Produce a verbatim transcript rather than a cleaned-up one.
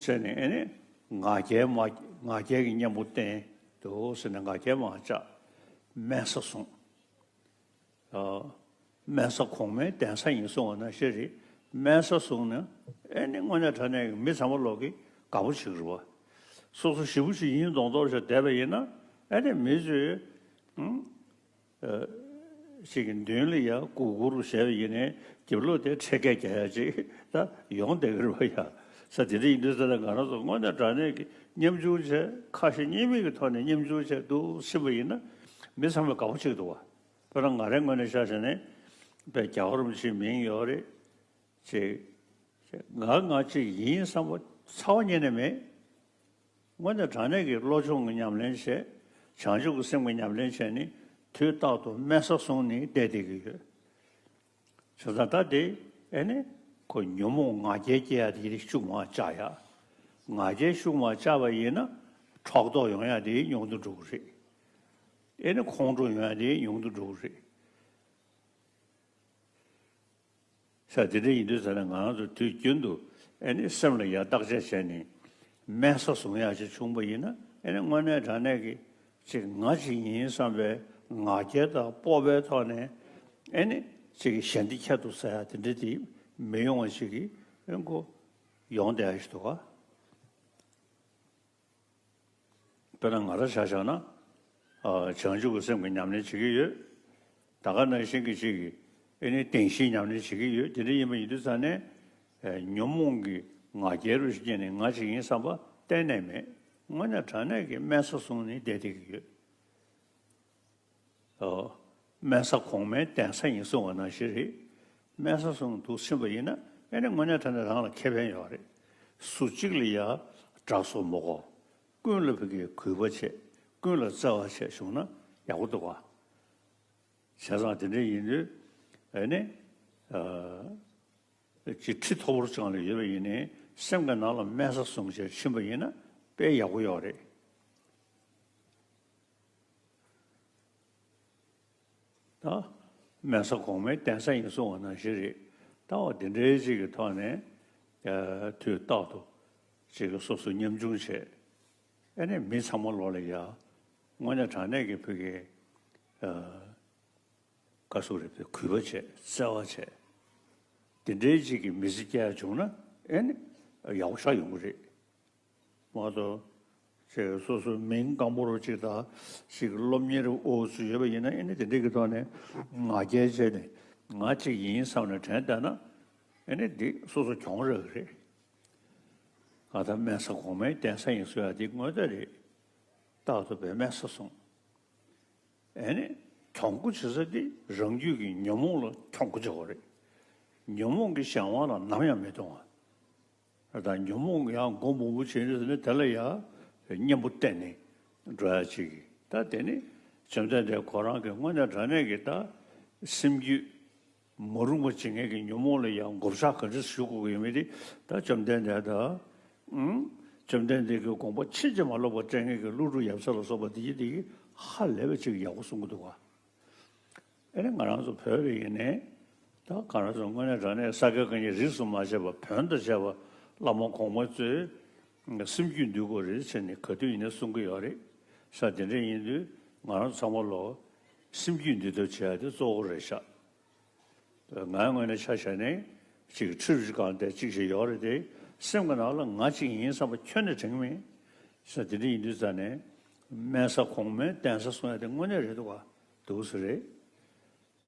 ཟེར་ནས་ཨེ་ནི་ང་རྒྱལ་མ་ང་རྒྱལ་གྱི་གཉེན་པོ་བསྟེན་འདུག་ཟེར་ནས་ང་རྒྱལ་མ་བཅག་དམན་ས་བཟུང་། ཨ། དམན་ས་གོང་མའི་གདན་ས་ཡིན་གསུང་བ་ནང་བཞིན་རེད། དམན་ས་བཟུང་ནས་ཨེ་ནི་དངོས་གནས་དྲང་གནས་ཀྱི་མི་ཚང་མ་ལོག་གི་དགའ་པོ་བྱེད་ཀྱི་རེད་བ། སོ་སོ་ཞེ་པོ་ཅིག་ཡིན་མདོག་མདོག་བྱས་བསྡད་པ་ཡིན་ན་ཨེ་ནི་མི་ཚོས་ཨང་། ཨ། ཅིག་གི་མདུན་ལ་ཡ་གུ་གུ་རུ་བྱས་པ་ཡིན་ནའི་རྒྱབ་ལོགས་དེ་འཕྲེད་སྐད་རྒྱག་ཡ་ཅིག་ད་ཡོང་བསྡད་ཀྱི་རེད་བ་ཡ། ས་དེ་འདྲ་ཡིན་དུས་ཙང་ང་རང་ཚོ་དངོས་གནས་དྲང་གནས་ཀྱི་མཉམ་ཞུགས་བྱས་ཁ་ཞེ་གཉིས་མེད་ཀྱི་ཐོག་ནས་མཉམ་ཞུགས་བྱས་འདུག་ཕྱིན་པ་ཡིན་ན་མི་ཚང་མས་དགའ་པོ་བྱེད་ཀྱི་འདུག་བ། དཔེར་ན་ང་རའི་ངོས་ནས་ཆ་བཞག་ནས་དཔེ་རྒྱལ་བ་རིན་པོ་ཆེའི་མིང་ཡོད་རེད། ཅེས། ང་ང་ཅིག་ཡིན་བསམ་པ་ཚ་བ་ཉིད་ནས་མེད། དངོས་གནས་དྲང་གནས་ཀྱི་བློ་སྦྱོང་གི་ཉམས་ལེན་བྱས། བྱང་ཆུབ་ཀྱི་སེམས་ཀྱི་ཉམས་ལེན་བྱས་ནས་དུས་རྟག་ཏུ་དམན་ས་བཟུང་ནས་བསྡད་བསྡད་ཀྱི་ཡོད། བྱས་ཙང་ད་དེ་ཨེ་ནི་ཁོ་ཉོན་མོངས་ང་རྒྱལ་སྐྱེ་ཡ་དེ་ཤུགས་མ་བཅག་ཡ། ང་རྒྱལ་ཤུགས་མ་བཅག་པ་ཡིན་ན་ཕྲག་དོག་ཡོང་ཡ་དེ་ཉུང་དུ་འགྲོ་གི་རེད། ཨེ་ནི་ཁོང་ཁྲོ་ཡོང་ཡ་དེ་ཉུང་དུ་འགྲོ་གི་རེད། ས་དེ་འདྲ་ཡིན་དུས་ཙ་ན་ང་རང་ཚོ་དུས་རྒྱུན་དུ་ཨེ་ནི་སེམས་ལ་ཡར་བརྟག་དཔྱད་བྱས་ནས་དམན་ས་བཟུང་ཡག་ཅིག་བྱུང་པ་ཡིན་ན་ཨེ་ནི་དངོས་གནས་དྲང་གནས་ཀྱི་ཅིག་ང་ཅིག་ཡིན་བསམ་པའི་ང་རྒྱལ་དང་སྤོབས་པའི་ཐོག་ནས་ཨེ་ནི་ཅིག་གཞན་སྡིག་ཁྱད་དུ་བསད་ཡག་དེ་འདྲ་དེ་མི་ཡོང་བ་ཞིག་གི་ཨེ་ཁོ་ཡོང་བསྡད་ཡག་ཞིག་འདུག་ག་དཔེར་ན་ང་རང་ཆ་བཞག་ན། ཨ། བྱང་ཆུབ་ཀྱི་སེམས་ཀྱི་ཉམས་ལེན་བྱེད་ཀྱི་ཡོད། ད་ག་ནང་བཞིན་གྱི་ཅིག་གིས་ཨེ་ནི་བདེན་བཞིའི་ཉམས་ལེན་བྱེད་ཀྱི་ཡོད། དེ་འདྲ་ཡིན་པ་ཡིན་དུས་ཙང་ནས། ཨ། ཉོན་མོངས་ཀྱི་ང་རྒྱལ་རུ་སྐྱེས་ནས་ང་ཅིག་ཡིན་བསམ་པ་གཏན་ནས་མེད། དངོས་གནས་དྲང་གནས་ཀྱི་དམན་ས་བཟུང་ནས་བསྡད་བསྡད་ཀྱི་ཡོད། ཨོ། དམན་ས་གོང་མའི་གདན་ས་ཡིན་གསུང་བ་ནང་བཞིན་རེད། དམན་ས་བཟུང་འདུག་ཕྱིན་པ་ཡིན་ན་ཨེ་ནི་དངོས་གནས་དྲང་གནས་རང་ལ་ཁེ་ཕན་ཡོད་རེད། སུ་གཅིག་ལ་ཡ་དགྲ་བཟོ་མི་དགོས། ཀུན་ལ་ཕ་གིའི་གུས་པ་བྱེད། ཀུན་ལ་བརྩེ་བ་བྱེད་བྱུང་ན་ཡག་པོ་འདུག་ག་བྱས་ཙང་དེ་འདྲ་ཡིན་དུས་ཨེ་ནི། ཨ། ཅིག་ཁྲི་མཐོ་པོར་བཅངས་ནས་ཡོད་པ་ཡིན་ནའི་སེམས་ཀྱི་ནང་ལ་དམན་ས་བཟུང་བྱས་ཕྱིན་པ་ཡིན་ན་དཔེ་ཡག་པོ་ཡོད་རེད། ད་དམན་ས་གོང་མའི་གདན་ས་ཡིན་གསུང་བ་ནང་བཞིན་རེད། ད་འོ་དེ་འདྲའི་ཅིག་གི་ཐོག་ནས་ཨ། དུས་རྟག་ཏུ་ཅིག་གི་སོ་སོ་ཉམ་ཆུང་བྱས། ཨེ་ནས་མི་ཚང་མ་ལོག་ལ་ཡ། དངོས་གནས་དྲང་གནས་ཀྱི་བོད་ཀྱི་ཨ། བཀའ་ཟུར་རེད་པས་གུས་པ་བྱས་བརྩེ་བ་བྱས། དེ་འདྲའི་ཅིག་གི་མི་ཚེ་སྐྱེལ་ཡ་བྱུང་ན་ཨེ་ནི་ཡག་པོ་ཞེ་དྲག་ཡོང་གི་རེད། མ་གཏོགས། ཅིག་སོ་སོའི་མིང་སྐམ་པོ་རུ་ཅིག་དང་ཅིག་སློབ་གཉེར་འོག་ཚུད་ཡོད་པ་ཡིན་ན་ཨེ་ནི་དེ་འདྲ་གི་ཐོག་ནས་ང་རྒྱལ་བྱས་ནས་ང་ཅིག་ཡིན་བསམ་ནས་དྲན་བསྡད་ན་ཨེ་ནི་འདི་སོ་སོ་གྱོང་རག་གི་རེད། ང་ད་དམན་ས་གོང་མའི་གདན་ས་ཡིན་གསུང་ཡ་འདི་དངོས་གནས་རེད། རྟག་ཏུ་བས་དམན་ས་སོང་། ཨེ་ནི། གྱོང་པོ་བྱེད་ས་དེ་རང་རྒྱུད་ཀྱི་ཉོན་མོངས་ལ་གྱོང་པོ་བྱེད་དགོས་རེད། ཉོན་མོངས་ཀྱི་གཞན་དབང་ལ་ནམ་ཡང་མི་གཏོང་བ། ད་ཉོན་མོངས་ཡང་མགོ་མང་པོ་བྱས་ནས་ཟེར་ནས་དེ་ལ་ཡང་གཉེན་པོ་བསྟེན་ནས་འགྲོ་ཡ་ཅིག་གིས་ད་དེ་ནི་བཅོམ་ལྡན་འདས་ཁོ་རང་གི་དངོས་གནས་དྲང་གནས་ཀྱི་ད་སེམས་རྒྱུད། མ་རུངས་པ་བྱེད་མཁན་གྱི་ཉོན་མོངས་ལ་ཡང་འགོག་བྱ་ག་འདྲ་ཞུ་དགོས་ཀྱི་ཡོད་མེད་དེ་ད་བཅོམ་ལྡན་འདས་དང་། ཨང་། བཅོམ་ལྡན་འདས་ཀྱི་དགོངས་པ་ཕྱིན་ཅི་མ་ལོག་པ་སྤྲད་མཁན་གྱི་ཀླུ་སྒྲུབ་ཡབ་སྲས་ལ་སོགས་པ་འདི་ཡི་འདི་ཡི་ཧ་ལས་པ་ཅིག་ཡག་པོ་གསུང་གི་འདུག་ག་ཨེ་ནི་ང་རང་ཚོ་བོད་པ་ཡིན་ནའི་ད་ག་རང་ཚོ་དངོས་གནས་དྲང་གནས་ས་དགེ་བཀའ་རྙིང་རིས་སུ་མ་ཆད་པ་བོན་དང་བཅས་པ་བླ་མ་གོང་མ་ཚོས་སེམས་རྒྱུད་འདུལ་དགོས་རེད་ཟེར་ནས་ག་དུས་ཡིན་ནའི་གསུང་གི་ཡོད་རེད། ས་དེ་འདྲ་ཡིན་དུས་ང་རང་ཚོ་ཚང་མ་ལོ་སེམས་རྒྱུད་འདུལ་ཐབས་བྱེད་ཡ་དེ་གཙོ་བོ་རེད་ཤག་ང་ངོས་ནས་ཆ་བཞག་ནས་ཅིག་ཁྲི་རུ་གང་དེ་གཅིག་ཞིག་ཡོད་རེད་དེ། སེམས་ཀྱི་ནང་ལ་ང་གཅིག་ཡིན་བསམ་པ་ཁྱོན་ནས་དྲན་གྱི་མེད། ས་དེ་འདྲ་ཡིན་དུས་ཙ་ནས་དམན་ས་གོང་མའི་གདན་ས་གསུང་ཡ་དེ་དངོས་གནས་རེད་འདུག་ག་འདུག་སེ་རེད།